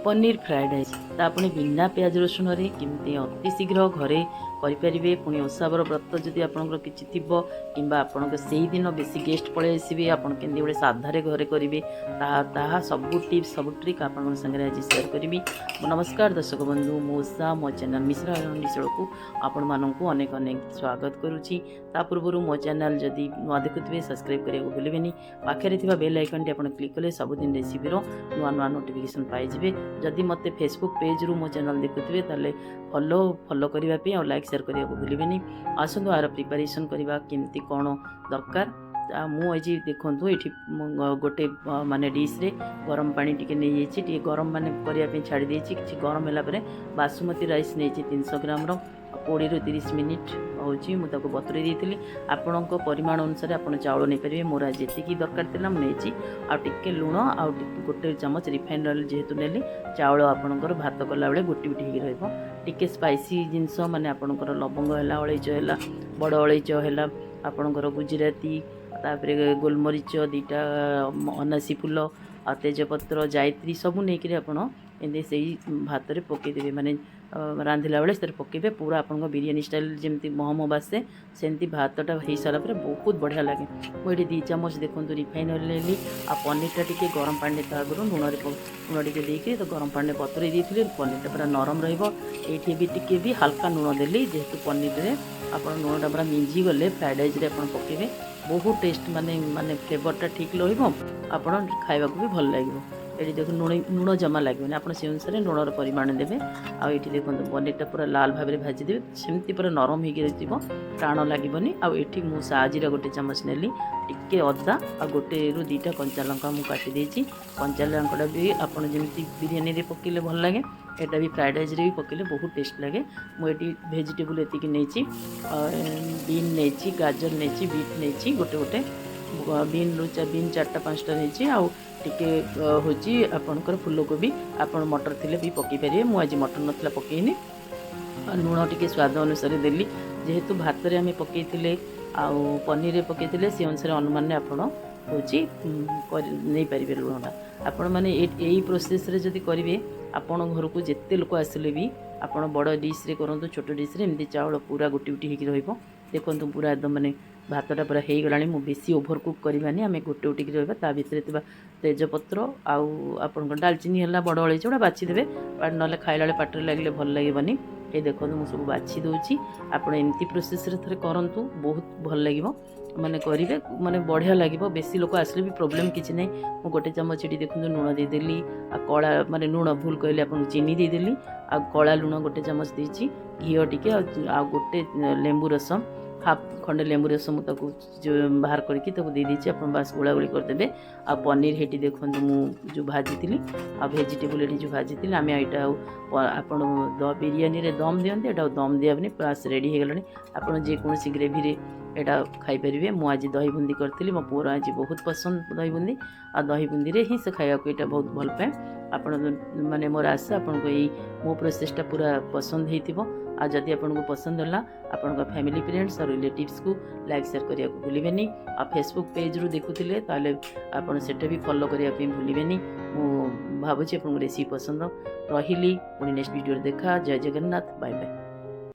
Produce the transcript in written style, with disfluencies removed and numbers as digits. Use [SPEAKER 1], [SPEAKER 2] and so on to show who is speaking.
[SPEAKER 1] Paneer fried rice, ତା ପୁଣି ବିନା ପିଆଜ ରସୁଣରେ କେମିତି ଅତି ଶୀଘ୍ର ଘରେ କରିପାରିବେ। ପୁଣି ଓଷାବାର ବ୍ରତ ଯଦି ଆପଣଙ୍କର କିଛି ଥିବ କିମ୍ବା ଆପଣଙ୍କ ସେଇଦିନ ବେଶୀ ଗେଷ୍ଟ ପଳେଇ ଆସିବେ, ଆପଣ କେମିତି ଗୋଟେ ସାଧାରେ ଘରେ କରିବେ, ତାହା ସବୁ ଟିପ୍ସ, ସବୁ ଟ୍ରିକ୍ ଆପଣଙ୍କ ସାଙ୍ଗରେ ଆଜି ସେୟାର କରିବି। ନମସ୍କାର ଦର୍ଶକ ବନ୍ଧୁ, ମୁଁ ଉଷା, ମୋ ଚ୍ୟାନେଲ୍ ମିଶ୍ର ହାଣ୍ଡିଶାଳକୁ ଆପଣମାନଙ୍କୁ ଅନେକ ଅନେକ ସ୍ୱାଗତ କରୁଛି। ତା ପୂର୍ବରୁ ମୋ ଚ୍ୟାନେଲ୍ ଯଦି ନୂଆ ଦେଖୁଥିବେ, ସବସ୍କ୍ରାଇବ୍ କରିବାକୁ ଭୁଲିବେନି। ପାଖରେ ଥିବା ବେଲ୍ ଆଇକନ୍ଟି ଆପଣ କ୍ଲିକ୍ କଲେ ସବୁଦିନ ରେସିପିର ନୂଆ ନୂଆ ନୋଟିଫିକେସନ୍ ପାଇଯିବେ। ଯଦି ମୋତେ ଫେସବୁକ୍ ପେଜ୍ରୁ ମୋ ଚ୍ୟାନେଲ୍ ଦେଖୁଥିବେ, ତାହେଲେ ଫଲୋ ଫଲୋ କରିବା ପାଇଁ ଆଉ ଲାଇକ୍, ସେୟାର କରିବାକୁ ଭୁଲିବେନି। ଆସନ୍ତୁ, ଆର ପ୍ରିପାରେସନ୍ କରିବା, କେମିତି କ'ଣ ଦରକାର। ମୁଁ ଆଜି ଦେଖନ୍ତୁ, ଏଠି ମୁଁ ଗୋଟେ ମାନେ ଡିସ୍ରେ ଗରମ ପାଣି ଟିକେ ନେଇଯାଇଛି। ଟିକେ ଗରମ ମାନେ କରିବା ପାଇଁ ଛାଡ଼ି ଦେଇଛି। କିଛି ଗରମ ହେଲା ପରେ ବାସୁମତୀ ରାଇସ୍ ନେଇଛି 300 ଗ୍ରାମର। 20ରୁ 30 ମିନିଟ୍ ହେଉଛି ମୁଁ ତାକୁ ବତୁରେଇ ଦେଇଥିଲି। ଆପଣଙ୍କ ପରିମାଣ ଅନୁସାରେ ଆପଣ ଚାଉଳ ନେଇପାରିବେ। ମୋର ଆଜି ଯେତିକି ଦରକାର ଥିଲା, ମୁଁ ନେଇଛି। ଆଉ ଟିକେ ଲୁଣ ଆଉ ଟିକେ ଗୋଟେ ଚାମଚ ରିଫାଇନ୍ ଅଏଲ୍ ଯେହେତୁ ନେଲି, ଚାଉଳ ଆପଣଙ୍କର ଭାତ କଲାବେଳେ ଗୋଟି ଗୋଟି ହେଇକି ରହିବ। ଟିକେ ସ୍ପାଇସି ଜିନିଷ ମାନେ ଆପଣଙ୍କର ଲବଙ୍ଗ ହେଲା, ଅଳେଇଚ ହେଲା, ବଡ଼ ଅଳେଇଚ ହେଲା, ଆପଣଙ୍କର ଗୁଜୁରାତି, ତାପରେ ଗୋଲମରିଚ ଦୁଇଟା, ଅନାସି ଫୁଲ ଆଉ ତେଜପତ୍ର, ଜାଇତ୍ରୀ ସବୁ ନେଇକରି ଆପଣ ଏମିତି ସେଇ ଭାତରେ ପକାଇଦେବେ। ମାନେ ରାନ୍ଧିଲା ବେଳେ ସେଥିରେ ପକାଇବେ। ପୁରା ଆପଣଙ୍କ ବିରିୟାନୀ ଷ୍ଟାଇଲ୍ ଯେମିତି ମହମ ବାସେ, ସେମିତି ଭାତଟା ହେଇସାରିଲା ପରେ ବହୁତ ବଢ଼ିଆ ଲାଗେ। ମୁଁ ଏଠି 2 ଚାମଚ ଦେଖନ୍ତୁ ରିଫାଇନ୍ ଅଏଲ୍ ନେଲି। ଆଉ ପନିରଟା ଟିକେ ଗରମ ପାଣିରେ ତା ଆଗରୁ ଲୁଣରେ, ଲୁଣ ଟିକେ ଦେଇକି ତ ଗରମ ପାଣିରେ ବତୁରେଇ ଦେଇଥିଲି। ପନିରଟା ପୁରା ନରମ ରହିବ। ଏଇଠି ବି ଟିକେ ବି ହାଲକା ଲୁଣ ଦେଲି, ଯେହେତୁ ପନିରରେ ଆପଣ ଲୁଣଟା ପୁରା ମିଞ୍ଜିଗଲେ ଫ୍ରାଏଡ଼୍ ରାଇସ୍ରେ ଆପଣ ପକାଇବେ, ବହୁତ ଟେଷ୍ଟ ମାନେ ମାନେ ଫ୍ଲେଭରଟା ଠିକ୍ ରହିବ, ଆପଣ ଖାଇବାକୁ ବି ଭଲ ଲାଗିବ। ଏଠି ଦେଖନ୍ତୁ, ଲୁଣ ଲୁଣ ଜମା ଲାଗିବନି। ଆପଣ ସେ ଅନୁସାରେ ଲୁଣର ପରିମାଣ ଦେବେ। ଆଉ ଏଠି ଦେଖନ୍ତୁ, ପନିରଟା ପୁରା ଲାଲ ଭାବରେ ଭାଜିଦେବେ, ସେମିତି ପୁରା ନରମ ହେଇକି ରହିଥିବ, ଟାଣ ଲାଗିବନି। ଆଉ ଏଠି ମୁଁ ସାଜିରା ଗୋଟେ ଚାମଚ ନେଲି, ଟିକେ ଅଦା ଆଉ ଗୋଟେରୁ ଦୁଇଟା କଞ୍ଚା ଲଙ୍କା ମୁଁ କାଟି ଦେଇଛି। କଞ୍ଚା ଲଙ୍କାଟା ବି ଆପଣ ଯେମିତି ବିରିୟାନୀରେ ପକାଇଲେ ଭଲ ଲାଗେ, ଏଇଟା ବି ଫ୍ରାଏଡ଼୍ ରାଇସ୍ରେ ବି ପକାଇଲେ ବହୁତ ଟେଷ୍ଟ ଲାଗେ। ମୁଁ ଏଠି ଭେଜିଟେବୁଲ୍ ଏତିକି ନେଇଛି। ବିନ୍ ନେଇଛି, ଗାଜର ନେଇଛି, ବିଟ୍ ନେଇଛି ଗୋଟେ ଗୋଟେ, ବିନ୍ରୁ ବିନ୍ ଚାରିଟା ପାଞ୍ଚଟା ନେଇଛି। ଆଉ ଟିକେ ହେଉଛି ଆପଣଙ୍କର ଫୁଲକୋବି। ଆପଣ ମଟର ଥିଲେ ବି ପକାଇ ପାରିବେ। ମୁଁ ଆଜି ମଟର ନଥିଲା, ପକାଇନି। ଆଉ ଲୁଣ ଟିକେ ସ୍ୱାଦ ଅନୁସାରେ ଦେଲି। ଯେହେତୁ ଭାତରେ ଆମେ ପକାଇଥିଲେ ଆଉ ପନିରରେ ପକାଇଥିଲେ, ସେ ଅନୁସାରେ ଅନୁମାନରେ ଆପଣ ହେଉଛି କରି ନେଇପାରିବେ ଲୁଣଟା। ଆପଣମାନେ ଏଇ ପ୍ରୋସେସ୍ରେ ଯଦି କରିବେ, ଆପଣ ଘରକୁ ଯେତେ ଲୋକ ଆସିଲେ ବି, ଆପଣ ବଡ଼ ଡିସ୍ରେ କରନ୍ତୁ, ଛୋଟ ଡିସ୍ରେ, ଏମିତି ଚାଉଳ ପୁରା ଗୋଟି ଗୋଟି ହେଇକି ରହିବ। ଦେଖନ୍ତୁ, ପୁରା ଏକଦମ ମାନେ ଭାତଟା ପୁରା ହେଇଗଲାଣି। ମୁଁ ବେଶୀ ଓଭର କୁକ୍ କରିବାନି, ଆମେ ଗୋଟେ ଗୋଟିକି ରହିବା। ତା ଭିତରେ ଥିବା ତେଜପତ୍ର ଆଉ ଆପଣଙ୍କ ଡାଲଚିନି ହେଲା, ବଡ଼ ଅଳେଇଚ ଗୁଡ଼ା ବାଛିଦେବେ, ନହେଲେ ଖାଇଲା ବେଳେ ପାଟିରେ ଲାଗିଲେ ଭଲ ଲାଗିବନି। ଏ ଦେଖନ୍ତୁ, ମୁଁ ସବୁ ବାଛି ଦେଉଛି। ଆପଣ ଏମିତି ପ୍ରୋସେସ୍ରେ ଥରେ କରନ୍ତୁ, ବହୁତ ଭଲ ଲାଗିବ। ମାନେ କରିବେ, ମାନେ ବଢ଼ିଆ ଲାଗିବ। ବେଶୀ ଲୋକ ଆସିଲେ ବି ପ୍ରୋବ୍ଲେମ୍ କିଛି ନାହିଁ। ମୁଁ ଗୋଟେ ଚାମଚ ଏଠି ଦେଖନ୍ତୁ ଲୁଣ ଦେଇଦେଲି। ଆଉ କଳା ମାନେ ଲୁଣ ଭୁଲ କହିଲେ ଆପଣଙ୍କୁ, ଚିନି ଦେଇଦେଲି। ଆଉ କଳା ଲୁଣ ଗୋଟେ ଚାମଚ ଦେଇଛି, ଘିଅ ଟିକେ ଆଉ ଆଉ ଗୋଟେ ଲେମ୍ବୁ ରସ, ହାଫ୍ ଖଣ୍ଡେ ଲେମ୍ବୁ ରସ ମୁଁ ତାକୁ ଯେଉଁ ବାହାର କରିକି ତାକୁ ଦେଇଦେଇଛି। ଆପଣ ବାସ୍ ଗୋଳା ଗୋଳି କରିଦେବେ। ଆଉ ପନିର ହେଠି ଦେଖନ୍ତୁ, ମୁଁ ଯେଉଁ ଭାଜିଥିଲି ଆଉ ଭେଜିଟେବୁଲ୍ ଏଠି ଯେଉଁ ଭାଜିଥିଲି ଆମେ, ଏଇଟା ଆଉ ଆପଣ ବିରିୟାନୀରେ ଦମ୍ ଦିଅନ୍ତି, ଏଇଟା ଆଉ ଦମ୍ ଦିଆହେବନି। ବାସ୍, ରେଡ଼ି ହେଇଗଲାଣି। ଆପଣ ଯେକୌଣସି ଗ୍ରେଭିରେ ଏଇଟା ଖାଇପାରିବେ। ମୁଁ ଆଜି ଦହି ବୁନ୍ଦି କରିଥିଲି। ମୋ ପୁଅର ଆଜି ବହୁତ ପସନ୍ଦ ଦହି ବୁନ୍ଦି, ଆଉ ଦହି ବୁନ୍ଦିରେ ହିଁ ସେ ଖାଇବାକୁ ଏଇଟା ବହୁତ ଭଲ ପାଏ। ଆପଣ ମାନେ ମୋର ଆଶା, ଆପଣଙ୍କୁ ଏଇ ମୋ ପ୍ରୋସେସ୍ଟା ପୁରା ପସନ୍ଦ ହେଇଥିବ। ଆଉ ଯଦି ଆପଣଙ୍କୁ ପସନ୍ଦ ହେଲା, ଆପଣଙ୍କ ଫ୍ୟାମିଲି, ଫ୍ରେଣ୍ଡସ୍ ଆଉ ରିଲେଟିଭ୍ସକୁ ଲାଇକ୍, ସେୟାର କରିବାକୁ ଭୁଲିବେନି। ଆଉ ଫେସବୁକ୍ ପେଜ୍ରୁ ଦେଖୁଥିଲେ, ତାହେଲେ ଆପଣ ସେଟା ବି ଫଲୋ କରିବା ପାଇଁ ଭୁଲିବେନି। ମୁଁ ଭାବୁଛି ଆପଣଙ୍କୁ ରେସିପି ପସନ୍ଦ। ରହିଲି, ପୁଣି ନେକ୍ସଟ ଭିଡ଼ିଓରେ ଦେଖା। ଜୟ ଜଗନ୍ନାଥ, ବାଏ ବାଏ।